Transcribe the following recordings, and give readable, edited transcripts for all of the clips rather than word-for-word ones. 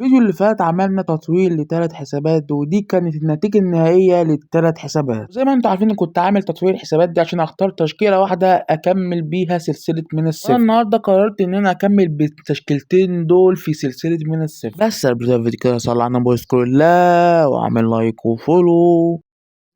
الفيديو اللي فات عملنا تطوير لثلاث حسابات، ودي كانت النتيجة النهائية للثلاث حسابات. زي ما انتم عارفين كنت عامل تطوير الحسابات دي عشان اختار تشكيلة واحدة اكمل بيها سلسلة من الصفر. انا النهارده قررت ان انا اكمل بالتشكيلتين دول في سلسلة من الصفر. بس قبل الفيديو كده صلى على النبي واذكر الله واعمل like و follow.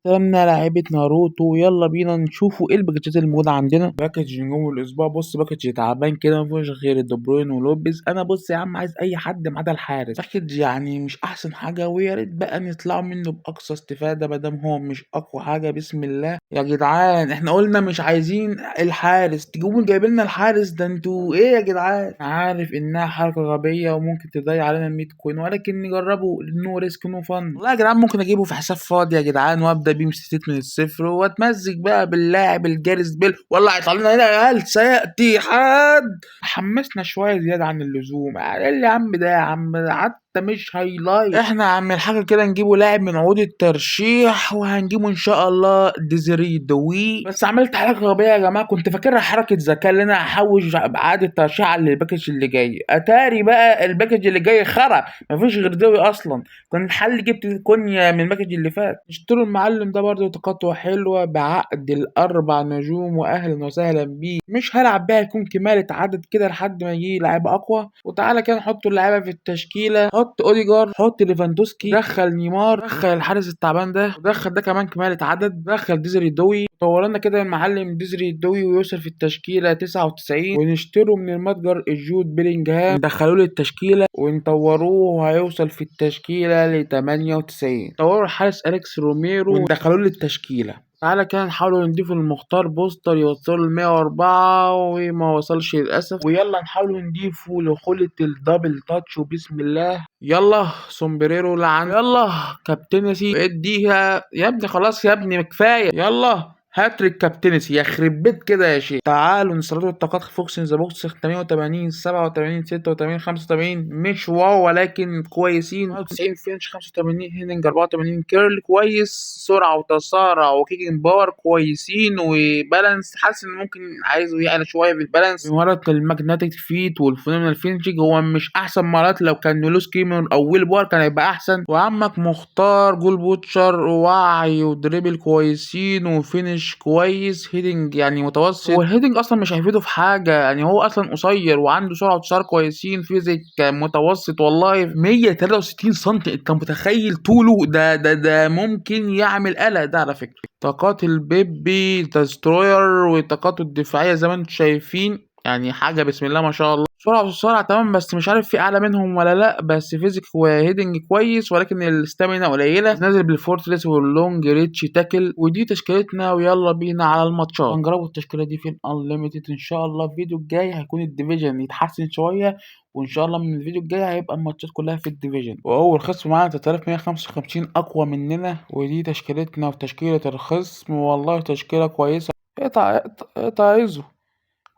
استلمنا لعيبة ناروتو، يلا بينا نشوفوا ايه الباكجات اللي موجودة عندنا. package نجوم الاسبوع، بص package تعبان كده ما فيهوش غير دي بروين ولوبيز. انا بص يا عم عايز اي حد ما عدا الحارس. package يعني مش احسن حاجة، ويا ريت بقى نطلعوا منه باقصى استفادة ما دام هو مش اقوى حاجة. بسم الله يا جدعان، احنا قلنا مش عايزين الحارس، تجيبوا جايبين لنا الحارس ده، انتوا ايه يا جدعان؟ عارف انها حركة غبية وممكن تضيع علينا 100 coin، ولكن نجربه، no risk no fun. والله يا جدعان ممكن اجيبه في حساب فاضي يا جدعان وابدا بيه مسيت من الصفر واتمزج بقى باللاعب الجاريس بيل. والله هيطلع لنا هنا، هل سياتي حد؟ حمسنا شوية زيادة عن اللزوم. ايه اللي يا عم ده يا عم؟ حتى مش highlight. احنا عم الحاجة كده نجيبه لاعب من عقود الترشيح، وهنجيبه ان شاء الله ديزيري دوي. بس عملت حركة غبية يا جماعة، كنت فاكرها حركة ذكاء اللي انا هحوش عقد الترشيح على ال package اللي جاي. اتاري بقى ال package اللي جاي خرا، مفيش غير دوي اصلا. كان الحل جبت كونيا من ال package اللي فات. اشتروا المعلم ده برضه طاقته حلوة بعقد الاربع نجوم، واهلا وسهلا بيه. مش هلعب بيها، يكون كمالة عدد كده لحد ما يجي لعيب اقوى. وتعالى كده نحط اللعيبة في التشكيلة. حط اوديجار، حط ليفاندوسكي، دخل نيمار، دخل الحارس التعبان ده، ودخل ده كمان كمالة عدد، دخل ديزري دوي. طور لنا كده المعلم ديزري دوي ويوصل في التشكيلة 99. ونشتروا من المتجر الجود بيلينجهام، ندخلوه للتشكيله ونطوروه وهيوصل في التشكيلة ل 98. طوروا الحارس اليكس روميرو وندخلوه للتشكيله. تعالى كده نحاول نضيف المختار booster يوصله ل 104 وما وصلش للاسف. ويلا نحاول نضيفه لخلة ال double touch وبسم الله. يلا سومبريرو لعن، يلا captaincy اديها يا ابني، خلاص يا ابني كفاية. يلا hat-trick captaincy يخرب بيت كده يا شيخ. تعالوا نستردوا الطاقات. fox in the box 88 87 86 85، مش wow ولكن كويسين. 91 finish، 85 heading، 84 curl كويس، سرعة وتسارع و kicking power كويسين، و balance حاسس ان ممكن عايزه يعلى شوية في ال balance. مهارات ال magnetic feet وال phenomenal finishing هو مش احسن مهارات، لو كان low screamer او will power كان هيبقى احسن. وعمك مختار goal poacher، وعي و dribble كويسين، و finish كويس، heading يعني متوسط. وال heading اصلا مش هيفيده في حاجة، يعني هو اصلا قصير وعنده سرعة وتسارع كويسين، physique متوسط. والله 163 سم، انت متخيل طوله ده؟ ده ممكن يعمل قلق ده على فكرة. طاقات البيبي destroyer وطاقاته الدفاعية زي ما انتم شايفين، يعني حاجة بسم الله ما شاء الله. سرعة وسرعة تمام، بس مش عارف في اعلى منهم ولا لا. بس physique و heading كويس، ولكن ال stamina قليله. نازل بال fortress وال long reach tackle. ودي تشكيلتنا، ويلا بينا على الماتشات. هنجربوا التشكيلة دي في ال unlimited ان شاء الله. الفيديو الجاي هيكون ال division يتحسن شوية، وان شاء الله من الفيديو الجاي هيبقى الماتشات كلها في ال division. واول خصم معانا 3155 اقوى مننا. ودي تشكيلتنا وتشكيله الخصم، والله تشكيله كويسة. اقطع اقطع اقطع انزو،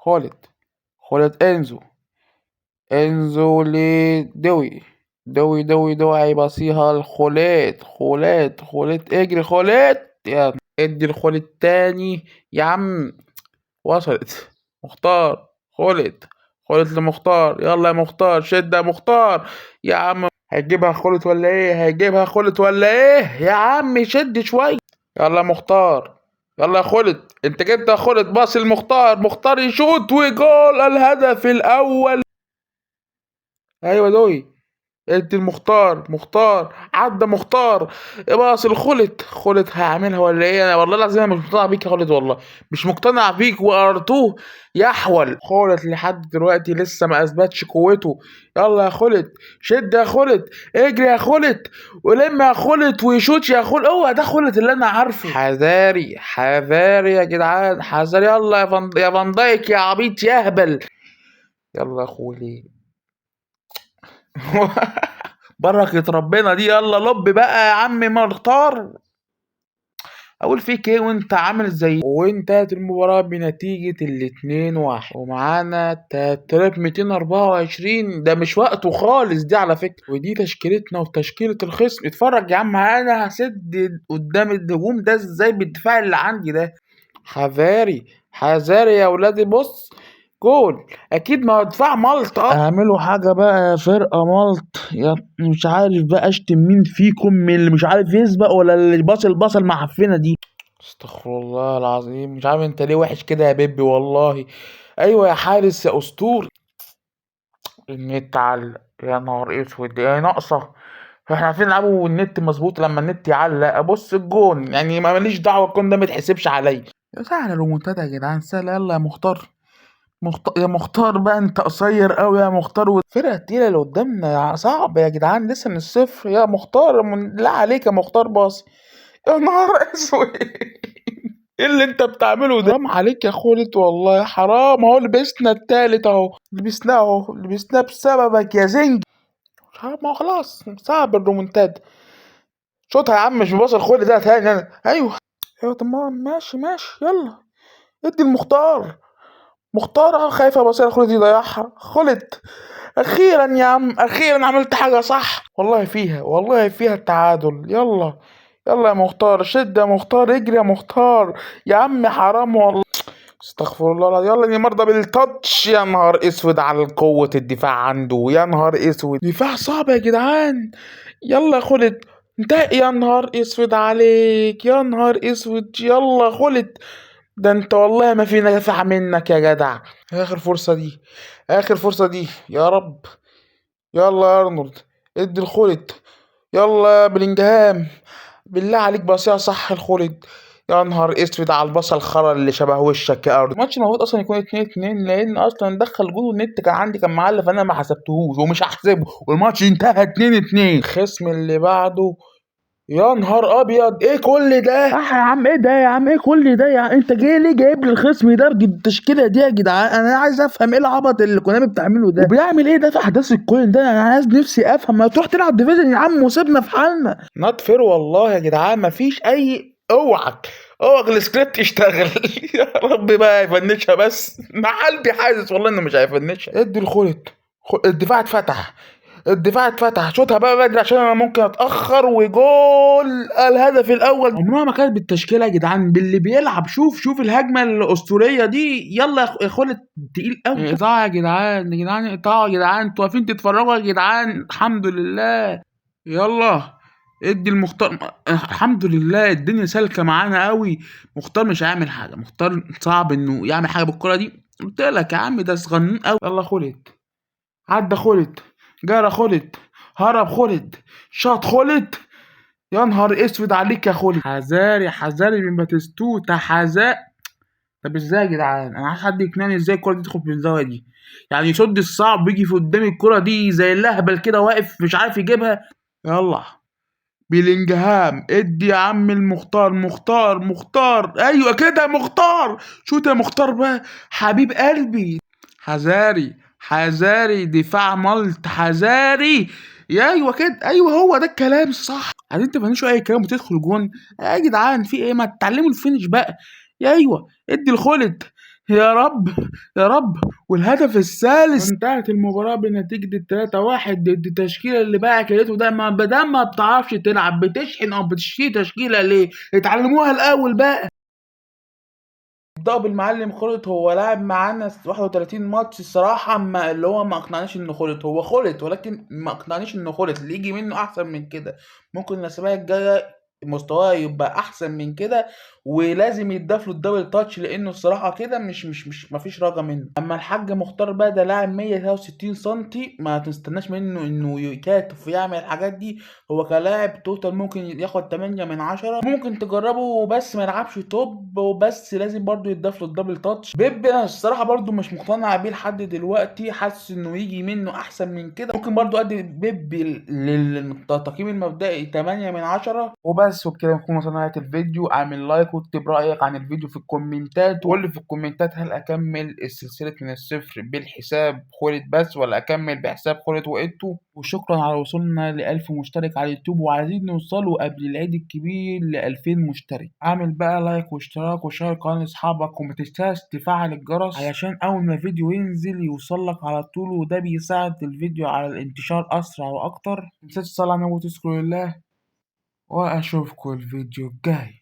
خالد خالد انزو، انزو لدوي دوي دوي دوي، هيباصيها لخولات خولات خولات، اجري خولات يا ادي الخولت تاني يا عم. وصلت مختار، خولت خولت لمختار، يلا يا مختار شد يا مختار يا عم. هيجيبها خولت ولا ايه؟ هيجيبها خولت ولا ايه يا عم؟ شد شوية، يلا يا مختار، يلا يا خولت، انت جبت يا خولت. باص المختار، مختار يشوط وجول، الهدف الاول. ايوه دوي، ادي المختار، مختار عدى مختار، باص الخلت، خلت هعملها ولا ايه؟ انا والله العظيم انا مش مقتنع بيك يا خلت، والله مش مقتنع بيك. وارتوه يحول خلت لحد دلوقتي لسه ما اثبتش قوته. يلا يا خلت، شد يا خلت، اجري يا خلت، ولم يا خلت، ويشوت يا خلت. اوعى ده خلت اللي انا عارفه. حذاري حذاري يا جدعان حذاري. يلا يا فان دايك يا عبيط يا اهبل. يلا يا خولي بركة ربنا دي. يلا لب بقى يا عم مختار. اقول فيك ايه وانت عامل زي. وانتهت المباراة بنتيجة 2-1، ومعانا 3224. ده مش وقته خالص دي على فكرة. ودي تشكيلتنا وتشكيلة الخصم. اتفرج يا عم انا هسد قدام الهجوم ده ازاي بالدفاع اللي عندي ده. حذاري حذاري يا ولادي. بص جول اكيد، ما دفاع ملط. اعملوا حاجة بقى يا فرقه ملط، يا مش عارف بقى اشتم مين فيكم، من اللي مش عارف يسبق ولا اللي باص الباص المعفنه دي. استغفر الله العظيم، مش عارف انت ليه وحش كده يا بيبي والله. ايوه يا حارس يا اسطوري. النت علق، يا نهار اسود، يا ناقصه. احنا عارفين نلعبه والنت مظبوط، لما النت يعلق ابص الجون يعني، ما ماليش دعوه، الجون ده ما يتحسبش عليا. يا سهلة الريمونتادا يا جدعان، سهلة. يلا يا مختار، يا مختار بقى، انت قصير قوي يا مختار، والفرقة التقيله اللي قدامنا صعب يا جدعان، لسه من الصفر يا مختار. لا عليك يا مختار، باص. يا نهار اسود، ايه اللي انت بتعمله ده؟ حرام عليك يا خولت والله حرام. اهو لبسنا التالت اهو، لبسناه اهو، لبسناه بسببك يا زنج. ما هو خلاص صعب الرومونتاد. شوطها يا عم، مش بباص الخولت ده تاني انا. ايوه ايوه، طب ما ماشي ماشي، يلا ادي المختار. مختار اهو، خايف اباصيها الخولت يضيعها. خولت اخيرا يا عم، اخيرا عملت حاجة صح والله، فيها والله فيها التعادل. يلا يلا يا مختار، شد يا مختار، اجري يا مختار يا عم، حرام والله، استغفر الله العظيم. يلا نيمار ده بال touch، يا نهار اسود على قوة الدفاع عنده، يا نهار اسود، دفاع صعب يا جدعان. يلا يا خولت انتهى، يا نهار اسود عليك، يا نهار اسود. يلا خولت ده انت والله ما في نفع منك يا جدع. اخر فرصة دي، اخر فرصة دي يا رب. يلا يا ارنولد ادي الخولت، يلا يا بلينجهام، بالله عليك باصيها صح الخولد. يا نهار اسود على البصل الخرا اللي شبه وشك يا ارض. الماتش المفروض اصلا يكون 2-2، لان اصلا دخل جول والنت كان عندي كان معلق، فانا ما حسبتهوش ومش هحسبه، والماتش انتهى 2-2. الخصم اللي بعده، يا نهار ابيض، ايه كل ده؟ اح يا عم، ايه ده يا عم، ايه كل ده يا عم؟ انت جاي ليه جايب لي الخصم ده بالتشكيله دي يا جدعان؟ انا عايز افهم ايه العبط اللي كونامي بتعمله ده، وبيعمل ايه ده في احداث ال coin ده؟ انا عايز نفسي افهم. ما تروح تلعب division يا عم وسيبنا في حالنا. not fair والله يا جدعان، مفيش اي، اوعك اوعك السكريبت يشتغل. يا رب بقى يفنشها بس، مع قلبي حاسس والله انه مش هيفنشها. ادي الخلط، الدفاع اتفتح، الدفاع اتفتح، شوطها بقى بدري عشان انا ممكن اتاخر. وجول الهدف الاول. عمرها ما كانت بالتشكيله يا جدعان، باللي بيلعب. شوف شوف الهجمة الاسطورية دي. يلا يا خالد، تقيل قوي. اقطعوا يا جدعان، يا جدعان اقطعوا يا جدعان، انتوا واقفين تتفرجوا يا جدعان. الحمد لله. يلا ادي المختار، الحمد لله الدنيا سالكة معانا قوي. مختار مش هيعمل حاجة، مختار صعب انه يعمل حاجة بالكرة دي. قلت لك يا عم ده صغنون قوي. يلا خالد، عدى خالد، جرى خالد، هرب خالد، شاط خالد. يا نهار اسود عليك يا خالد. حذاري حذاري من باتيستوتا، حذاء. طب ازاي يا جدعان؟ انا عايز حد يقنعني ازاي الكرة دي تدخل في الزاوية دي؟ يعني يصد الصعب ويجي في قدام الكرة دي زي اللهبل كده واقف مش عارف يجيبها. يلا بيلينجهام، ادي يا عم المختار، مختار مختار، ايوه كده مختار، شوت يا مختار بقى حبيب قلبي. حذاري حذاري، دفاع ملط، حذاري. يا ايوه كده، ايوه هو ده الكلام الصح. عايزين تفنشوا اي كلام وتدخل جون يا جدعان، في ايه؟ ما تتعلموا ال finish بقى. يا ايوه ادي الخلد، يا رب يا رب. والهدف الثالث. انتهت المباراة بنتيجة 3-1 ضد التشكيلة اللي بقى كلته ده. ما بدل ما بتعرفش تلعب بتشحن او بتشتري تشكيلة ليه؟ اتعلموها الاول بقى. ابدأوا بالمعلم خلط، هو لعب معانا 31 ماتش الصراحة، ما اللي هو ما اقنعنيش انه خلط، هو خلط ولكن ما اقنعنيش انه خلط، اللي يجي منه احسن من كده. ممكن الاسابيع الجاية مستواه يبقى احسن من كده، ولازم يتضاف له ال double touch لانه الصراحة كده مش مش مش مفيش رجا منه. اما الحاج مختار بقى ده لاعب 163 سنتي، ما تستناش منه انه يكاتف ويعمل الحاجات دي. هو كلاعب total ممكن ياخد 8 من 10، ممكن تجربه بس ما يلعبش top، وبس لازم برضو يتضاف له ال double touch. بيب انا الصراحة برضو مش مقتنع بيه لحد دلوقتي، حاسس انه يجي منه احسن من كده. ممكن برضو ادي بيب للتقييم المبدئي 8 من 10 وبس. وبكده نكون وصلنا لنهاية الفيديو. اعمل like واكتب رأيك عن الفيديو في الكومنتات، وقول لي في الكومنتات هل اكمل السلسلة من الصفر بالحساب خولت بس، ولا اكمل بحساب خولت وإيتو. وشكرا على وصولنا ل1000 مشترك على اليوتيوب، وعايزين نوصله قبل العيد الكبير ل2000 مشترك. اعمل بقى like واشتراك و share القناة لاصحابك، وما تنساش تفعل الجرس علشان اول ما الفيديو ينزل يوصلك على طول، وده بيساعد الفيديو على الانتشار اسرع واكتر. ما تنساش تصلي على النبي وتذكر الله، واشوفكم الفيديو الجاي.